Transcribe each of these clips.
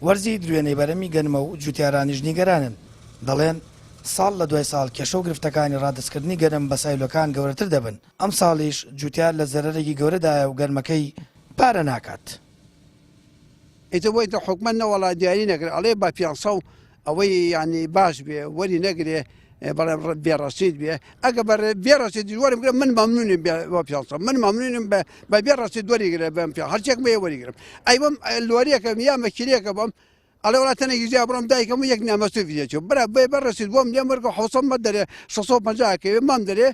وەرزی دروێنەی بەرەمی گەنمە و جوتیارانیش نیگەرانن، دەڵێن، ساڵ لە دوای ساڵ کێشە و گرفتەکانی ڕادەستکردنی گەنم بە سایلۆکان گەورەتر دەبن، ئەمساڵیش جوتیار لە زەرەرێکی گەورەدایە و گەنمەکەی پارە ناکات. ئیتر بۆ ئیتر حکومەت نەوەڵا دیاری نەکرد ئەڵێ بە پێنسە و ئەوەی یانی باش بێ وەری نەگرێ بەڵێ بێ ڕەسید بێ ئەگە بە بێ ڕەسید وەرم گرم من مەمنونیم بێ بۆ پێنسە من مەمنونیم بە بە بێ ڕەسید وەری گرێ بەم پێ هەرچێک بێ وەری گرم ئەی بم لۆریەکەم یا مەکیلەکە بم ئەڵێ وڵا تەنێکی زیاد بڕۆم دایکم و یەک نامەسوفی دێچوو برا بێ بە ڕەسید بۆم لێم وەرگە حوسەم مە دەرێ 650 کەوێ مام دەرێ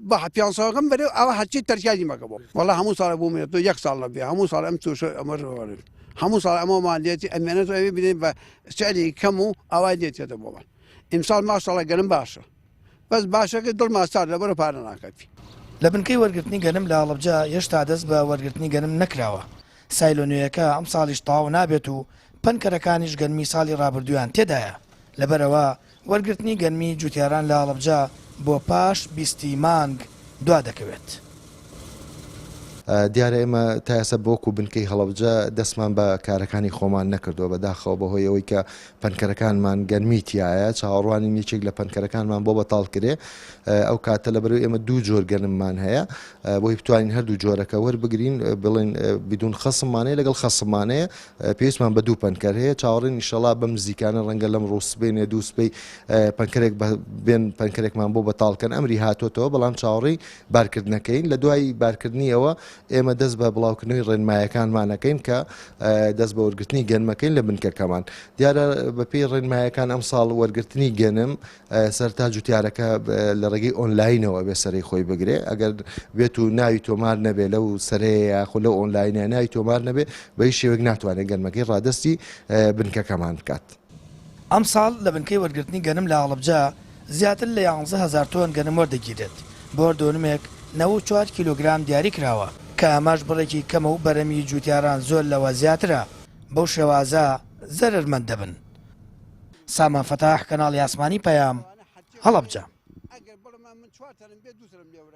بە پێنسەکەم بەرێ ئەوە هەرچی تەرکیانی مەکە بۆ وەڵا هەموو ساڵە بووم تۆ یەک ساڵ نەبێ هەموو ساڵ ئەم تووشە ئەمە هەموو ساڵ ئەمەمان لێتی ئەمێنێت ئەوێ بدەین بە سعری کەم و ئاوای لێتێتە بۆمان ئیمساڵ ماشاڵە گەنم باشە بەس باشەکە دڵمان سارد لەبەرە پارە ناکەفی. لە بنکەی وەرگرتنی گەنم لە هەڵەبجە هێشتا دەست بە وەرگرتنی گەنم نەکراوە، سایلۆ نوێیەکە ئەمساڵیش تەواو نابێت و پەنکەرەکانیش گەنمی ساڵی ڕابردوویان تێدایە، لەبەرئەوە وەرگرتنی گەنمی جوتیاران لە هەڵەبجە بۆ پاش 20 ی مانگ دوا دەکەوێت. دیارە ئێمە تا ئێستا وەکو بنکەی هەڵەبجە دەستمان بە کارەکانی خۆمان نەکردووە، بەداخەوە بەهۆی ئەوەی کە پەنکەرەکانمان گەنمی تیایە چاوەڕوانین یەکێک لە پەنکەرەکانمان بۆ بەتاڵ کرێ ئەو کاتە لەبەرەوەی ئێمە دوو جۆر گەنممان هەیە بۆی بتوانین هەردوو جۆرەکە وەربگرین بڵێن بدون خەسممانەیە لەگەڵ خەسممانەیە پێویستمان بە دوو پەنکەر هەیە چاوەڕێن ئیشەڵا بەم نزیکانە ڕەنگە لەم ڕۆ سبەینێ دوو سبەی پەنکەرێک بێن پەنکەرێکمان بۆ بەتاڵکەن ئەمری هاتۆتەوە بەڵام چاوەڕێی بارکردنەکەین لە دوای بارکردنیەوە ئێمە دەست بە بڵاوکردنەوەی ڕێنمایەکانمان ئەکەین کە دەست بە وەرگرتنی گەنمەکەین لە بنکەکەمان. دیارە بەپێی ڕێنمایەکان ئەمساڵ وەرگرتنی گەنم سەرتا جوتیارەکە لە ڕێگەی ئۆنلاینەوە ئەبێ سەرەی خۆی بگرێ ئەگەر بێت و ناوی تۆمار نەبێ لەو سەرەیە یاخود لەو ئۆنلاینە ناوی تۆمار نەبێ بە هیچ شێوەیەک ناتوانێت گەنمەکەی ڕادەستی بنکەکەمان بکات. ئەمساڵ لە بنکەی وەرگرتنی گەنم لە هەڵەبجە زیاتر لە 11 هەزار تۆن گەنم وەردەگیرێت، بۆ هەر دۆنمێک 94 کیلۆگرام دیاری کراوە، کە ئەمەش بڕێکی کەمە و بەرهەمی جووتیاران زۆر لەوە زیاترە، بەو شێوازە زەرەرمەند دەبن. سامان فەتاح، کەناڵی ئاسمانی پەیام، هەڵەبجە.